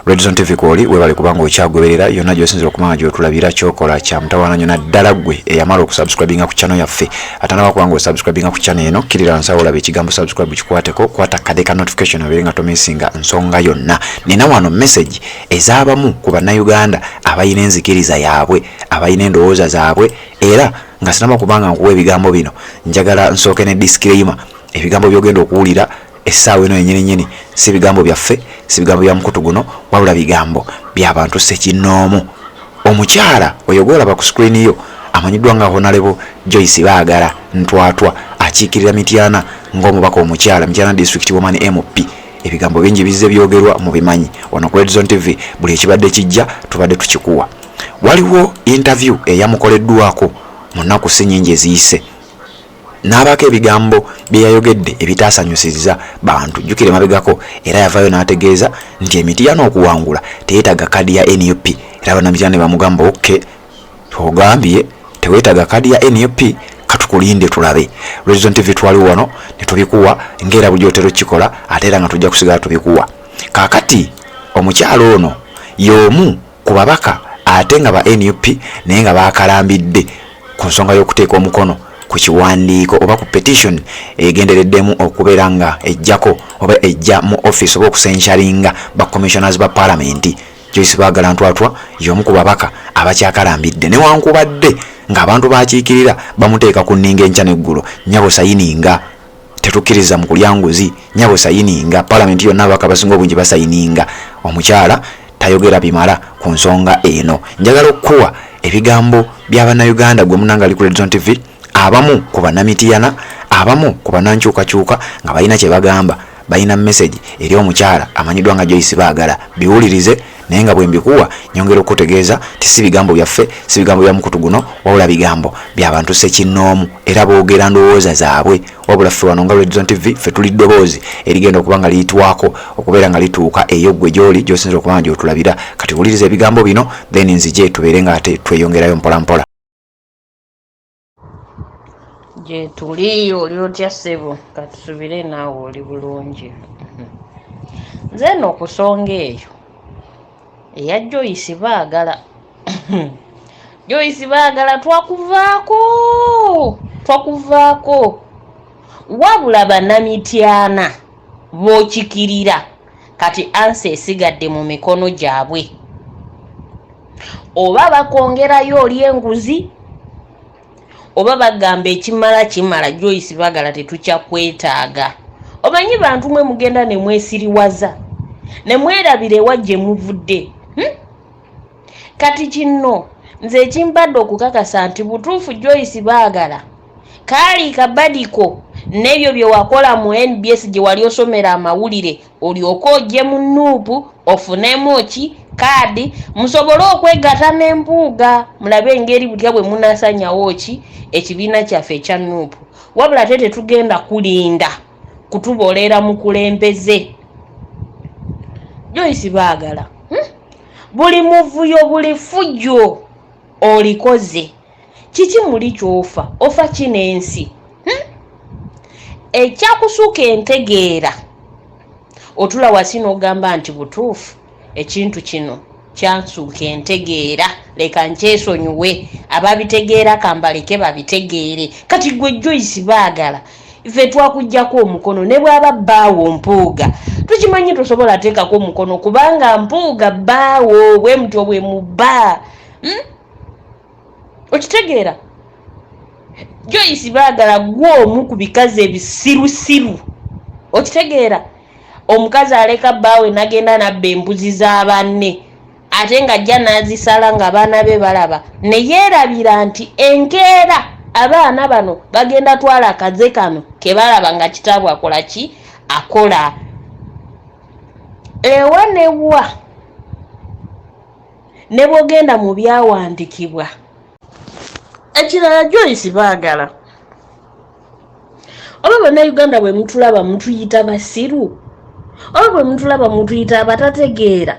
Redzone TV kwoli, webale kubanga okyagoberera yonna gyosinzira okubanga gyotulabira. Kyokola kya mutawaana nnyo, naddala ggwe eyamala okusubscribinga ku channel yaffe. Atanaba kubanga osubscribinga ku channel eno, kkirira nsawo olaba ekigambo subscribe, kikwateko, kwata kade ka notification obeere nga tomisinga nsonga yonna. Nina wano message ez'abamu ku Bannayuganda abalina enzikiriza yaabwe, abalina endowooza zaabwe, era nga sinaba kubanga nkuwa ebigambo bino, njagala nsooke ne disclaimer. Ebigambo byogenda okuwulira essaawa eno yenyini nyini si bigambo byaffe, si bigambo bya mukutu guno, wabula bigambo by'abantu ssekinnoomu. Omukyala oyo gwolaba ku screen yo amanyiddwa nga Honorable Joyce Baagala Ntwatwa, akiikirira Mityana ng'omubaka omukyala, Mityana District Woman MP. Ebigambo bingi bizze byogerwa, mu bimanyi wano ku Redzone TV buli ekibadde kijja tubadde tukikuwa. Waliwo interview eyamukoleddwako mu nnaku si nyingi eziyise, n'abaako ebigambo bye yayogedde ebitaasanyusizza bantu. Jjukira emabegako era yavaayo n'ategeeza nti Emityana okuwangula teyeetaaga kaadi ya NUP, era Bannamityana ne bamugamba, "Okay, ogambye teweetaaga kaadi ya NUP, katukulinde tulabe." Redzone TV twali wano ne tubikuwa ng'era buli otera okukikola, ate era nga tujja kusigala tubikuwa. Kaakati omukyalo ono y'omu ku babaka ate nga ba NUP, naye nga bakalambidde ku nsonga y'okuteeka omukono ku kiwandiiko oba ku petition egendereddemu okubeera nga ejjako oba ejja mu office oba okucensuringa ba commissioners ba parliament. Joyce Baagala Ntwatwa y'omu ku babaka abakyakalambidde, newankubadde ng'abantu bakiikirira bamuteeka ku nninga enkya n'eggulo, "Nyabo, sayininga, tetukkiriza mu kulya nguzi, nyabo, sayininga." Palamenti yonna ababaka basinga obungi basayininga, omukyala tayogera bimala ku nsonga eno. Njagala okukuwa ebigambo by'Abannayuganda, gwe munanga ali ku Redzone TV, abamu ku Bannamitiyana, abamu ku bannankyukakyuka, nga balina kye bagamba, balina message eri omukyala amanyiddwa nga Joyce Baagala. Biwulirize, naye nga bwe mbikuwa nyongera okutegeeza ti si bigambo byaffe, si bigambo bya mukutu guno, wabula bigambo by'abantu ssekinnoomu, era boogera ndowooza zaabwe. Wabula ffe wano nga Redzone TV, ffe tuli ddoboozi erigenda okuba nga liyitwako okubeera nga lituuka eyo ggwe gy'oli, gy'osinzira okuba nga gy'otulabira. Kati wuliriza ebigambo bino, then nzije tubeere nga ate tweyongerayo mpola mpola. Gye tuli. Oli otya ssebo? Katusubire naawe oli bulungi. Nze nno okusonga eyo eya Joyce Baagala, Joyce Baagala, twakuvaako, twakuvaako, wabula Bannamityana b'okikirira kati ansi esigadde mu mikono gyabwe, oba bakwongerayo oli enguzi oba bagamba ekimala kimala. Joyce Bagala, tetukyakwetaaga. Omanyi bantu mwe mugenda ne mwesiriwaza ne mwerabira ewa gye muvudde, Kati kino nze ekimbadde okukakasa nti butuufu Joyce Baagala kaali kabadiko n'ebyo bye wakola mu NBS gye wali osomera amawulire, olyoke ojje mu NUP ofunemu ki kaadi musobole okwegatta n'Empuuga, mulabe engeri butya bwe munasanyawo ki ekibiina kyaffe ekya NUP. Wabula ate tetugenda kulinda kutuboolera mukulembeze. Joyce Baagala, Buli muvuyo, buli fujjo olikoze, kiki muli kyofa? Ofa ki n'ensi, Ekyakusuuka entegeera, otula wasi n'ogamba nti butuufu ekintu kino kyansuuka entegeera, leka nkyesonyiwe, ababitegeera kambaleke babitegeere. Kati gwe Joyce Baagala, ffe twakugjako omukono, ne bwaba bbaawo Mpuuga, tukimanyi tosobola teekako omukono kubanga Mpuuga bbaawo bwe mutyo bwe mubba, Okitegeera? Joyce Baagala, gwe omu ku bikazi ebisirusiru. Okitegeera? Omukazi aleka bbaawe nagenda nabba embuzi z'abanne, ate ng'ajja n'azisala ng'abaana be balaba, ne yeerabira nti enkeera abaana bano bagenda twala akaze kano ke balaba nga kitaabwe akola ki, akola ewa newa. Ne bw'ogenda mu byawandiikibwa ekirala, Joyce Baagala, oba Bannayuganda bwe mutulaba mutuyita basiru, oba bwe mutulaba mutuyita abatategeera,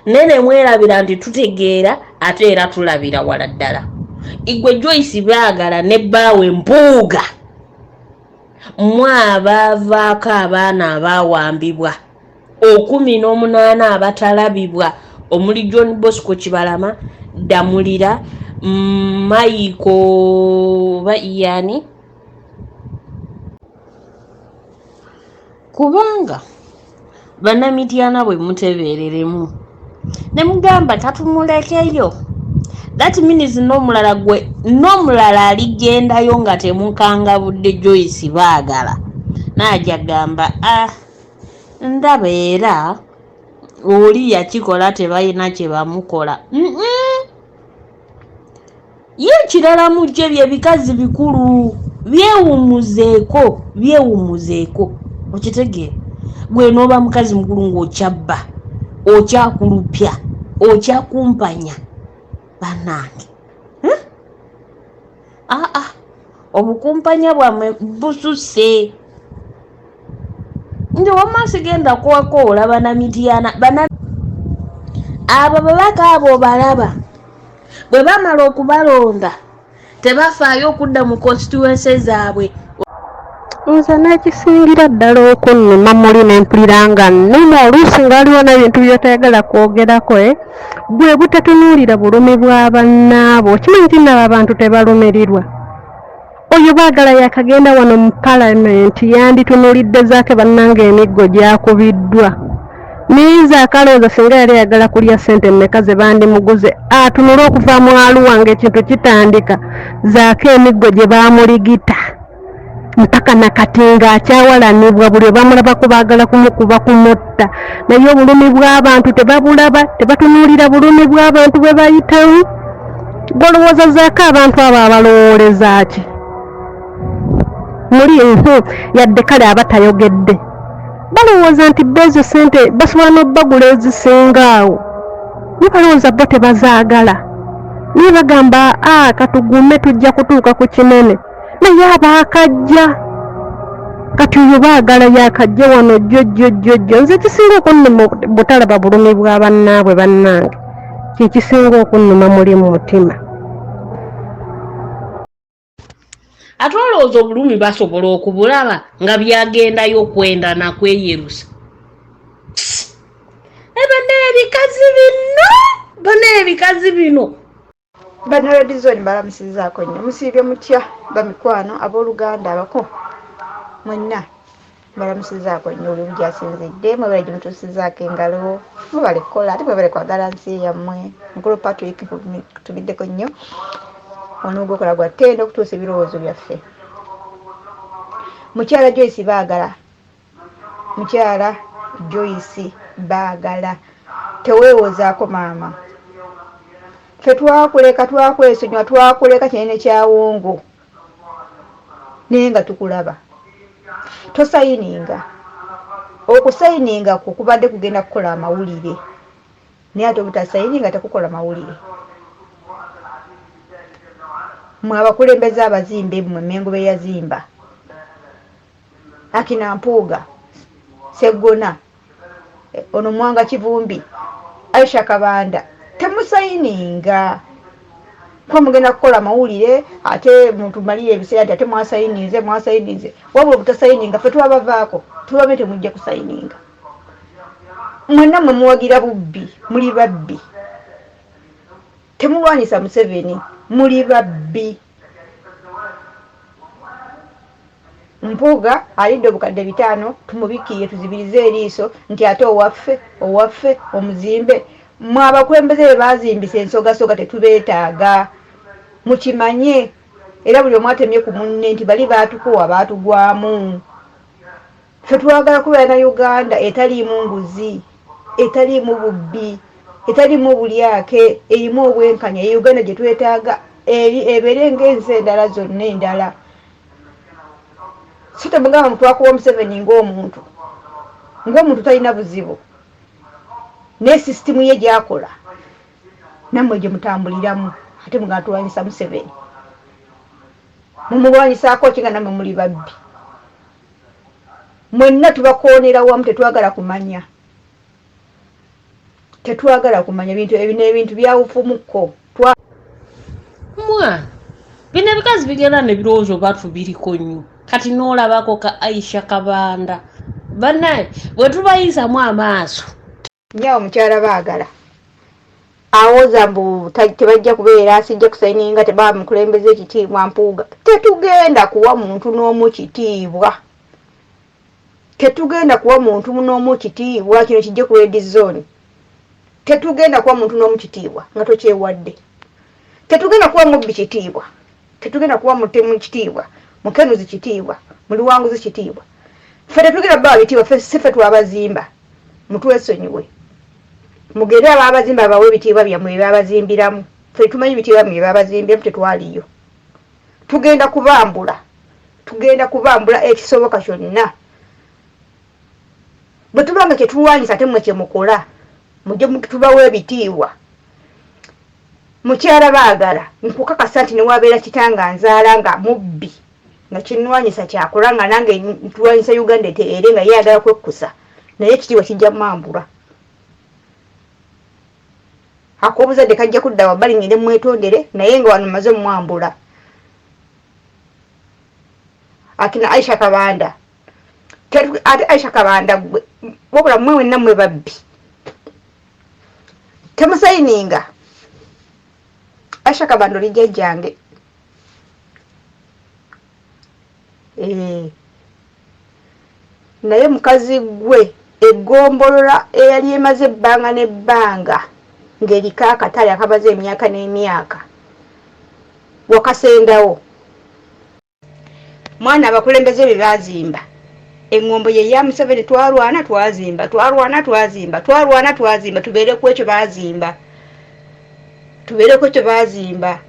naye ne mwerabira nti tutegeera ate era tulabira wala ddala. Igwe Joyce Baagala ne bbaawe Mpuuga, mmwe abaavaako abaana abaawambibwa. Okumi n'omunaana abatalabibwa omuli John Bosco Kibalama, Ddamulira, Michael oba Ian. Kubanga Bannamityana bwe mutebeereremu ne mugamba katumulekeyo, that means n'omulala gwe n'omulala aligendayo nga temukangabudde Joyce Baagala n'aja gamba ah ndaba era oli yakikola tebalina kye bamukola. Ye ekirala mujje bye bikazi bikulu byewumuzeeko byewumuzeeko okitegeera gwe nooba mukazi mukulu ng'okyabba okyakulupya okyakumpanya banange aa obukumpanya bwamwe bususse nti wamma sigenda kuwakoola banamityana bana abo babaka abo balaba bwe bamala okubalonda tebafaayo okudda mu constituency zaabwe. Nze n'ekisingira ddala okunnuma muli ne mpulira nga nnuma oluusi nga waliwo n'ebintu by'otayagala kwogerako eh, bwe butatunuulira bulumi bwa bannaabwo. Okimanyi nti nno abo abantu tebalumirirwa? Oyo Baagala yakagenda wano mu palamenti yanditunuulidde Zaake bannange emiggo gy'akubiddwa. Naye Zaake alowooza singa yali ayagala kulya ssente mmeka ze bandimuguze atunule okuva mu Arua ng'ekintu kitandika Zaake emiggo gye baamuligita mpaka na kati ng'akyawalanibwa buli lwe bamulabako baagala kumukuba kumutta naye obulumi bw'abantu tebabulaba tebatunuulira bulumi bw'abantu bwe bayitamu. Ggwe olowooza Zaake abantu abo abalowooleza ki? Muli yadde kale aba tayogedde balowooza nti bo ezo ssente basobola n'obbagula ezisinga awo naye balowooza bo tebazaagala naye bagamba a katugume tujja kutuuka ku kinene naye abaakajja kati oyo baagala yakajja wano jjo jjo jjo jjo nze ekisinga okunnuma butalaba bulumi bwa bannaabwe bannange kyekisinga okunnuma muli mu mutima. Ate olowooza obulumi basobola okubulaba nga byagendayo kwenda nakweyerusa? Bana ebikazi bino, bana ebikazi bino. Bana Red Zone mbalamusizaako nnyo. Musiibye mutya bamikwano, abooluganda, abako mwenna mbalamusizaako nnyo buli omu gy'asinzidde mwebale gye mutuusizaako engalo mwebale kukola ate mwebale kwagala nsi yammwe. Mukulu Patrick nkutumiddeko nnyo omulimu gw'okola gwa ttendo okutuusa ebirowoozo byaffe. Mukyala Joyce Baagala Mukyala Joyce Baagala teweewozaako maama. Ffe twakuleka twakwesonyiwa twakuleka kinene kya wongo naye nga tukulaba. Tosayininga. Okusayininga kwo kubadde kugenda kukola amawulire naye ate obutasayininga tekukola mawulire. Mwe abakulembeze abazimba emmwe Mmengo be yazimba. Akina Mpuuga, Sseggona, ono Mwanga Kivumbi, Aisha Kabanda temusayininga kuba mugenda kukola amawulire ate mutumalire ebiseera nti ate mwasayininze mwasayininze wabula obutasayininga ffe twabavaako tubabe temujja kusayininga mwenna mwe muwagira bubbi muli babbi temulwanyisa Museveni muli babbi. Mpuuga alidde obukadde bitano tumubikirire tuzibirize eriiso nti ate owaffe owaffe omuzimbe mwe abakulembeze bebazimbisa ensogasoga tetubetaaga mukimanye era buli omu atemye ku munne nti bali baatukowa baatugwamu. Ffe twagala kubeera na Uganda etaliimu nguzi, etaliimu bubbi, etaliimu bulyake, erimu obwenkanya. Ye Uganda gye twetaaga ebeere ng'ensi endala zonna endala. So temugamba mbu twakuwa Museveni ng'omuntu, ng'omuntu talina buzibu naye sisitimu ye gy'akola nammwe gye mutambuliramu ate mugamba tulwanyisa Museveni. Mumulwanyisaako ki nga nammwe muli babbi? Mwenna tubakoonera wamu tetwagala kumanya tetwagala kumanya bintu ebino ebintu byawufumukko twa Mwana bino ebikazi bigenda nebirowoozo batu biriko nnyo kati n'olabako ka Aisha Kabanda. Bannaye bwe tubayisamu amaaso. Nyawo mukyala Baagala awoza mbu tebajja kubeera, sijja kusayininga, tebawa mukulembeze ekitiibwa. Mpuuga, tetugenda kuwa muntu n'omu kitiibwa, tetugenda kuwa muntu n'omu kitiibwa. Kino kijje ku red zone. Tetugenda kuwa muntu n'omu kitiibwa nga tokyewadde. Tetugenda kuwa mubbi kitiibwa, tetugenda kuwa mutemu kitiibwa, mukenuzi kitiibwa, muliwanguzi kitiibwa. Ffe tetugenda bawa bitiibwa, ffe si ffe twabazimba. Mutwesonyiwe, mugende ababazimba babawe ebitiibwa byammwe bye babazimbiramu. Ffe tumanyi ebitiibwa byammwe bye babazimbiramu, tetwaliyo. Tugenda kubambula, tugenda kubambula ekisoboka kyonna. Bwe tuba nga kyetulwanyisa ate mmwe kyemukola, mujje tubawe ebitiibwa. Mukyala Baagala, nkukakasa nti newabeera kitanga nzaala nga mubbi nga kinwanyisa kyakola nga nange ntulwanyisa Uganda etereere nga ye ayagala kwekkusa, naye ekitiibwa kijja mambula. Ak'obuzadde kajja kudda wabbali ngende mwetondere, naye nga wano maze mwambula. Akina Aisha Kabanda, ate Aisha Kabanda gwe wabula mwe wenna mwe babbi, temusayininga. Aisha Kabanda oli jjajjange. Eh. Naye mukazi gwe, eggombolola eyali emaze ebbanga n'ebbanga ng'eriko akatale akamaze emyaka n'emyaka wakasendawo. Mwana, abakulembeze be baazimba eŋŋombo ye ya Museveni. Twalwana twazimba, twalwana twazimba, twalwana twazimba. Tubeere ku ekyo baazimba, tubeere ku ekyo baazimba.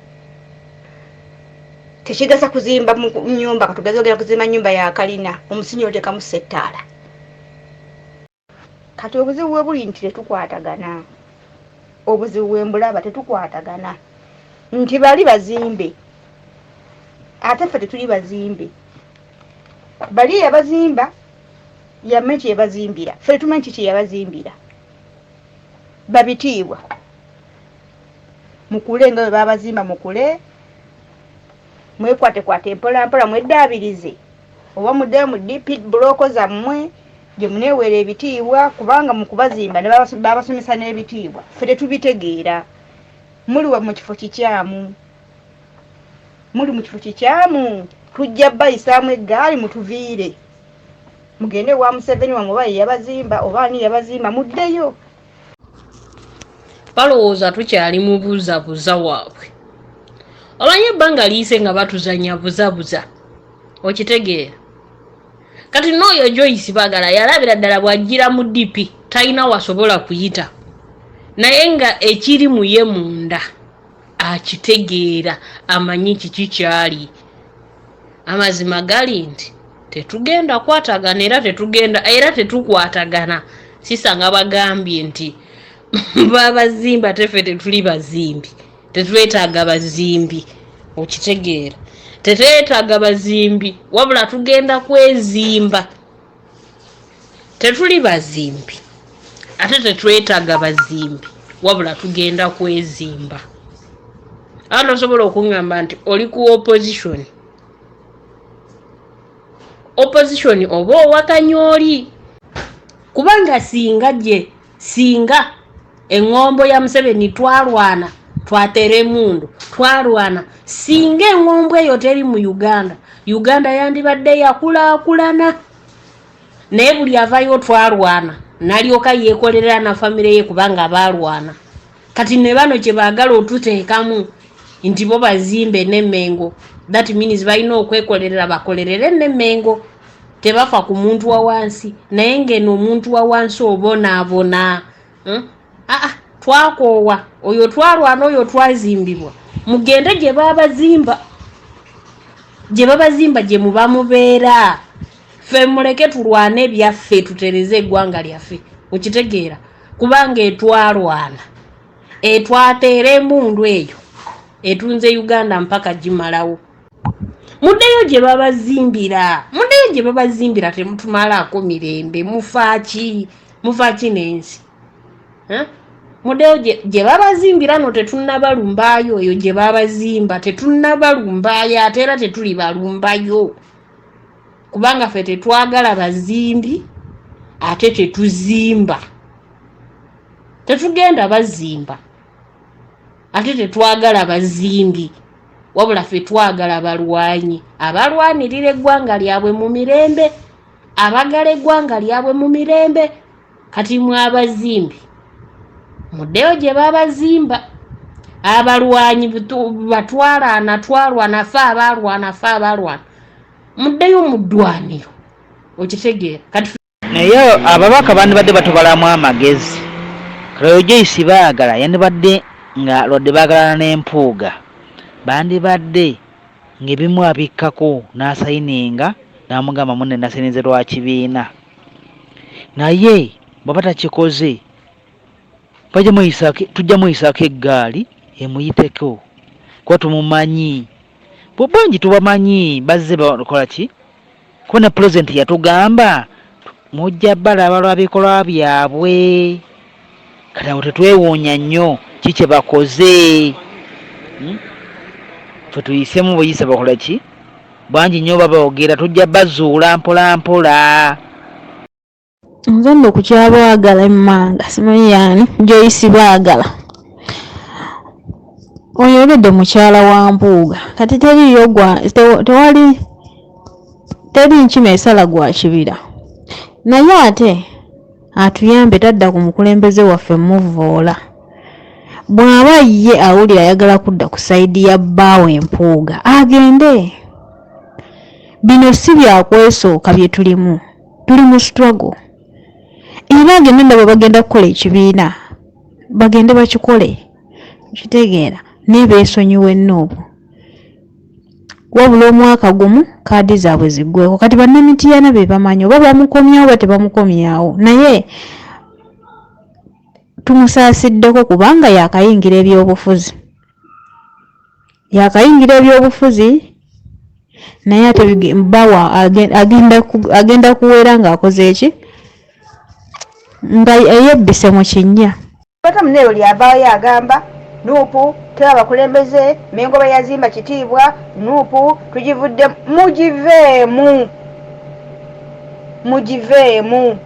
Tekigasa kuzimba mu nyumba, katugeze ogenda kuzimba nyumba ya kalina, omusingi oteekamu settaala. Kati obuzibu we buli nti tetukwatagana. Obuzibu bwe mbulaba, tetukwatagana nti bali bazimbe ate ffe tetuli bazimbe. Bali yabazimba, yamanyi kyeyabazimbira, ffe tetumanyi ki kyeyabazimbira. Babitiibwa mukule nga bwe babazimba, mukule mwekwatekwate mpolampola, mweddaabirize oba muddeyo mu DP bulooko zammwe gye muneeweera ebitiibwa, kubanga mu kubazimba ne babasomesa n'ebitiibwa. Ffe tetubitegeera. Muli wa mu kifo kikyamu, muli mu kifo kikyamu. Tujja bayisaamu eggaali, mutuviire mugende ewa Museveni wamwe, oba yeyabazimba oba ani yabazimba, muddeyo. Balowooza tukyali mu buzabuza waabwe. Omanyi ebbanga liyise nga batuzanya buzabuza, okitegeera? Kati n'oyo Joyce Bagala yalabira ddala bw'ajjira mu DP talina wasobola kuyita, naye nga ekiri mu ye munda akitegeera, amanyi kiki kyali. Amazima gali nti tetugenda kwatagana, era tetugenda, era tetukwatagana. Sisanga bagambye nti babazimba, tefe tetuli bazimbi, tetwetaaga bazimbi, okitegeera? Tetwetaaga bazimbi, wabula tugenda kwezimba. Tetuli bazimbi ate tetwetaaga bazimbi, wabula tugenda kwezimba. Ate tosobola okuŋŋamba nti oli ku opposition, opposition oba owakanya oli, kubanga singa gye singa eŋŋombo ya Museveni twalwana, twatera emundu twalwana, singa eŋŋombo eyo teri mu Uganda, Uganda yandibadde yakulaakulana. Naye buli avayo twalwana nalyoka yeekolerera na famire ye, kubanga baalwana. Kati ne bano kye baagala otuteekamu nti bo bazimbe n'Emmengo, that means balina okwekolerera, bakolerere n'Emmengo, tebafa ku muntu wa wansi. Naye ngeno omuntu wa wansi obonaabona, Aa, twakoowa oyo twalwana, oyo twazimbibwa. Mugende gye babazimba, gye babazimba gye muba mubeera. Ffe muleke tulwane byaffe, tutereze eggwanga lyaffe, okitegeera? Kubanga etwalwana, etwateera emundu eyo etunze Uganda mpaka gimalawo. Muddeyo gye babazimbira, muddeyo gye babazimbira, temutumalaako mirembe. Mufaaki, mufaaki n'ensi? Muddeyo gye babazimbira. No, tetunnabalumbaayo eyo gye babazimba, tetunnabalumbaayo, ate era tetuli balumbayo, kubanga ffe tetwagala bazimbi. Ate tetuzimba, tetugenda bazimba, ate tetwagala bazimbi, wabula ffe twagala balwanyi abalwanirira eggwanga lyabwe mu mirembe, abagala eggwanga lyabwe mu mirembe. Kati mwe abazimbi muddeyo gye babazimba. Abalwanyi batwalana twalwana, fe abalwana, fe abalwana, muddeyo mu ddwaniro. Okitegeera kati? Naye ababaka bandibadde batubalamu amagezi. Kati oyo Joyce Baagala yandibadde nga lwadde baagalana n'Empuuga, bandibadde ng'ebimu abikkako n'asayininga n'amugamba munne nasayininze lwa kibiina. Naye bw'aba takikoze bajja muyisaako, tujja muyisaako eggaali emuyiteko kuba tumumanyi. Bangi tubamanyi bazze bakola ki? Kuba ne pulezidenti yatugamba mujja balaba lwa bikolwa byabwe. Kati awo tetwewuunya nnyo ki kye bakoze. Ffe tuyisemu buyise bakola ki? Bangi nnyo baboogera, tujja bazuula mpola mpola. Nze nno ku kya Baagala emmanga simanyi yaani Joyce Baagala. Oyo obedde mukyala wa Mpuuga kati teriiyo gwa tewali teri nkima esala gwa kibira, naye ate atuyambe tadda ku mukulembeze waffe muvvoola. Bw'aba ye awulira ayagala kudda ku sayidi ya bbaawe Mpuuga agende. Bino si bya kwesooka bye tulimu, tuli mu struggle. Era agende ndaba bagenda kukola ekibiina, bagende bakikole, okitegeera, naye beesonyiwe Nuupu. Wabula omwaka gumu kaadi zaabwe ziggweko. Kati bannamitiyaana be bamanyi oba bamukomyawo oba tebamukomyawo, naye tumusaasiddeko kubanga yaakayingira ebyobufuzi. Yaakayingira ebyobufuzi naye ate bbawa agenda kuwera ng'akoze ki? Nga yebbise mu kinnya. Ate munne oli avaayo agamba Nuupu teba bakulembeze, Mengo be yazimba kitiibwa, Nuupu tugivudde, mugiveemu, mugiveemu.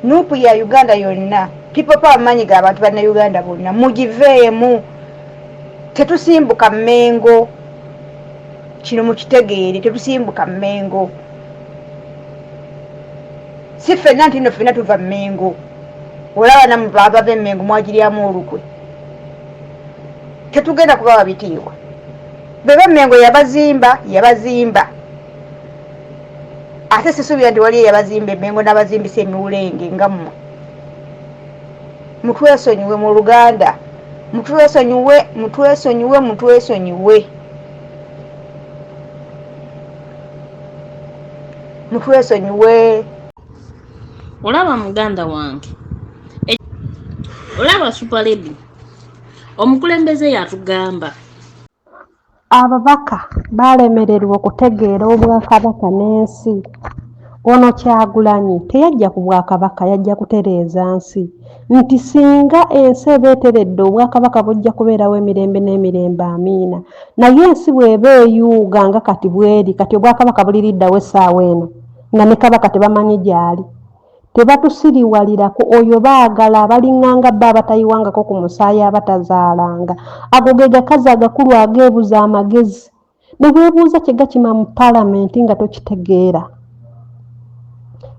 Nuupu ya Uganda yonna, people power maanyi ga bantu bannauganda bonna, mugiveemu. Tetusimbuka Mengo, kino mukitegeere, tetusimbuka Mengo. Si ffenna nti nno ffenna tuva Mengo. Olaba namwe abava e Mengo mwagiryamu olukwe. Tetugenda kubawa bitiibwa. Beba Mengo yabazimba, yabazimba. Ate sisuubira nti waliyo eyabazimba e Mengo n'abazimbisa emiwulenge nga mmwe. Mutwesonyiwe mu Luganda. Mutwesonyiwe, mutwesonyiwe, mutwesonyiwe. Mutwesonyiwe. Olaba muganda wange, olaba Super Lady, omukulembeze yatugamba. Ababaka baalemererwa okutegeera Obwakabaka n'ensi. Ono Kyagulanyi teyajja ku Bwakabaka, yajja kutereeza nsi. Nti singa ensi eba eteredde Obwakabaka bujja kubeerawo emirembe n'emirembe, amiina. Naye ensi bw'eba eyuuga nga kati bw'eri, kati Obwakabaka buliriddawa essaawa eno nga ne Kabaka tebamanyi gy'ali? Tebatusiriwalirako, oyo baagala abalinganga bo abatayiwangako ku musaayi abatazaalanga. Ago ge gakazi agakulu ageebuza amagezi. Ne weebuuza kye gakima mu palamenti nga tokitegeera.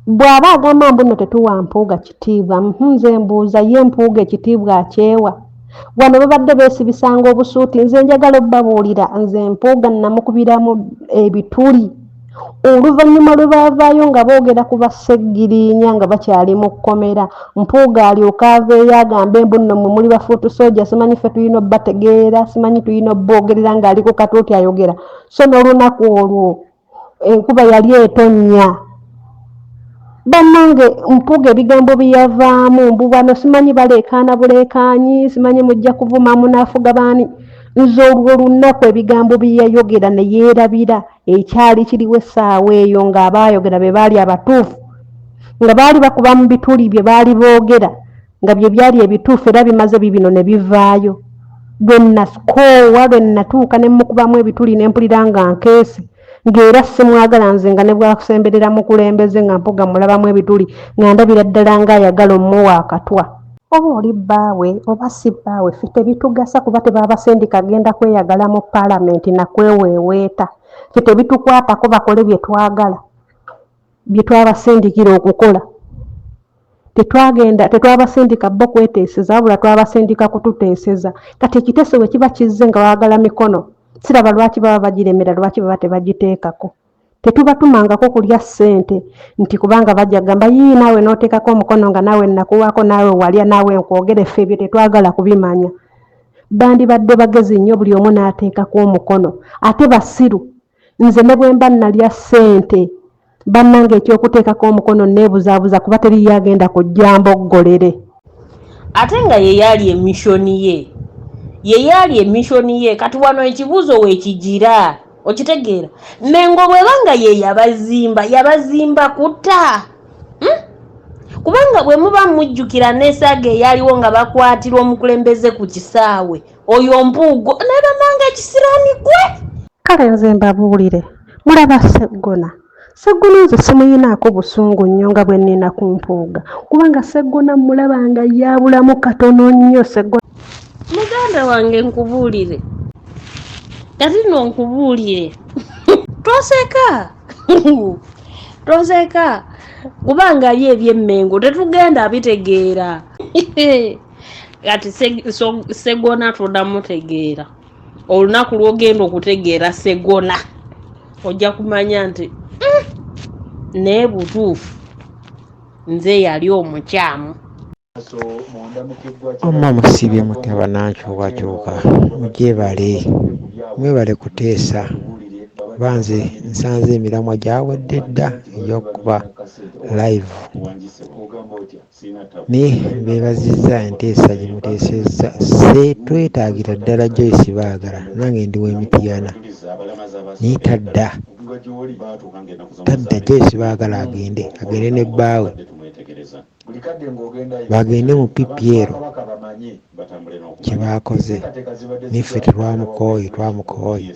Bw'aba agamba mbu nno tetuwa Mpuuga kitiibwa, nze mbuuza ye Mpuuga ekitiibwa akyewa? Wano babadde beesibisanga obusuuti, nze njagala obbabuulira, nze Mpuuga nnamukubiramu ebituli. Oluvannyuma lwe baavaayo nga boogera ku Bassegiriinya nga bakyali mu kkomera, Mpuuga alyoke aveeyo agambe mbu nno mmwe muli bafuutu sooja, simanyi ffe tulina obbategeera, simanyi tulina obboogerera ng'ali ku katuuti ayogera. So n'olunaku olwo enkuba yali etonnya. Bannange Mpuuga ebigambo bye yavaamu mbu bano simanyi baleekaana buleekaanyi, simanyi mujja kuvuma munaafuga baani. Nze olwo olunaku ebigambo bye yayogera ne yeerabira ekyali kiriwo essaawa eyo ng'abaayogera be baali abatuufu, nga baali bakuba mu bituli bye baali boogera nga bye byali ebituufu era bimaze bibino ne bivaayo. Lwe nasikoowa, lwe natuuka ne mmukubamu ebituli ne mpulira nga nkeese. Ng'era simwagala nze nga ne bw'asemberera mukulembeze nga Mpuuga mmulabamu ebituli nga ndabira ddala ng'ayagala ommuwa akatwa. Oba oli bbaawe oba si bbaawe ffe tebitugasa kuba tebaabasindika genda kweyagala mu palamenti na kweweeweeta. Ffe tebitukwatako bakole bye twagala bye twabasindikira okukola. Tetwagenda tetwabasindika bo kweteeseza wabula twabasindika kututeeseza. Kati ekiteeso bwe kiba kizze nga baagala mikono siraba lwaki baba bagiremera lwaki baba tebagiteekako. Tetubatumangako kulya ssente nti kubanga bajja kugamba yii naawe n'oteekako omukono nga naawe nakuwaako naawe walya naawe nkwogere ffe ebyo tetwagala kubimanya. Bandibadde bagezi nnyo buli omu n'ateekako omukono ate basiru Nze ne bwe mba nalya ssente bannange eky'okuteekako omukono nneebuzaabuza kuba teriiyo agenda kujja amboggolere. Ate nga yeyaali emissoni ye yeyaali emissoni ye kati wano ekibuuzo wekigira okitegeera Mengo bweba nga yeyabazimba yabazimba kutta hmm? Kubanga bwemuba mujjukira nesaga eyaliwo nga bakwatirwa omukulembeze ku kisaawe Oyo mpuugo naye banange ekisiraani gwe. Kale nze mbabuulire, mulaba Sseggona? Sseggona nze simuyinaako busungu nnyo nga bwe nnina ku Mpuuga, kubanga Sseggona mmulaba nga ye abulamu katono nnyo. Sseggona. Muganda wange nkubuulire kati no nkubuulire toseka toseka kubanga byo ebyemmengo tetugenda bitegeera. Kati Segona todamutegeera. Olunaku lwogenda okutegeera Segona ojja kumanya nti naye butuufu nze yali omukyamu. Wamma musiibye mutya banankyukakyuka mugyebale mwebale kuteesa kuba nze nsanze emiramwa gyawedde dda egy'okukuba live. Naye mbeebazizza enteesa gye muteesezza. Twetaagira ddala Joyce Baagala nange ndi w'e Mityana naye tadda, tadda Joyce Baagala agende, agende ne bbaawe bagende mu PPL kye baakoze naye ffe tetwamukooye, twamukooye.